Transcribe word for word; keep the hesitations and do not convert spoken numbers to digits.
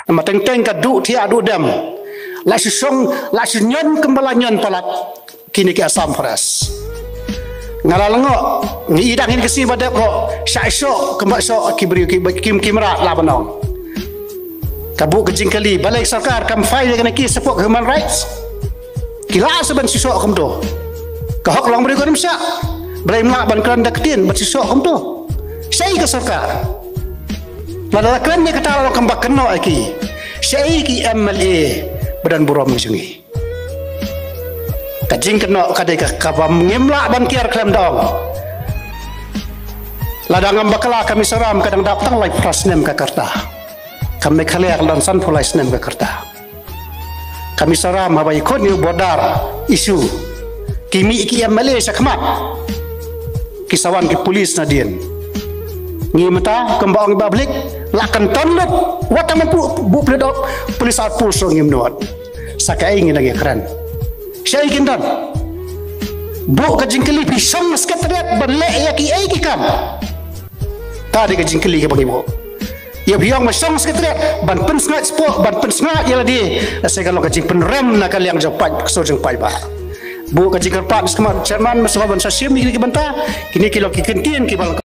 Namar teng teng ka duh thiah duh dem. La shu shong, la shu ñion kumba la ñion palat kine ki Assam Forest. Nga la lyngngoh, ngi i dang hin ka sngi ba dep ruh, shah shoh kumba shoh ki briew ki, ki, ki mrad la ban ong. Ka buh ka jingkylli, balei sorkar kam file ïa kane ki support human rights? Ki lah sa ban shisha kumto. Ka hok long briew ka rim shah. Balei ym lah ban kren da ktien ban shisha kumto? Shaei ka sorkar? Lada la kren ïa kata la long kumba kynnoh ïa ki. Shaei ki M L A ba don burom ka jong ngi? Ka jingkynnoh ka dei ka, kaba ngim lah ban kiar khlem da ong. Lada ngam bakla ka Mizoram ka dang dap tang lai phra snem ka rta. Ka Meghalaya ka la don sanphew lai snem ka rta. Ka Mizoram haba ïakhun ïa u border issue, ki mih ki M L A sha khmat, ki sa wan ki police nadien. Ngi mynta kumba ong i Bah Blik, la kynton lut, wat tang ban buh, buh police out, police outpost ruh ngim nud. Sa kaei ngi dang ïakren? Shaei kin don? Buh ka jingkylli, phi shong secretariat ban leh ïa kiei ki kam? Ka dei ka jingkylli kaba ngi buh. Ïa phi ong ba shong secretariat ban pynsngaid sport, ban pynsngaid ïa lade, lehse ka long ka jingpynrem na ka liang jong paid, ka sur jong paidbah. Buh ka jingkyrpad sha khmat chairman, mynta ban sa shim ïa kine ki bynta, kine ki long ki kyntien kiba long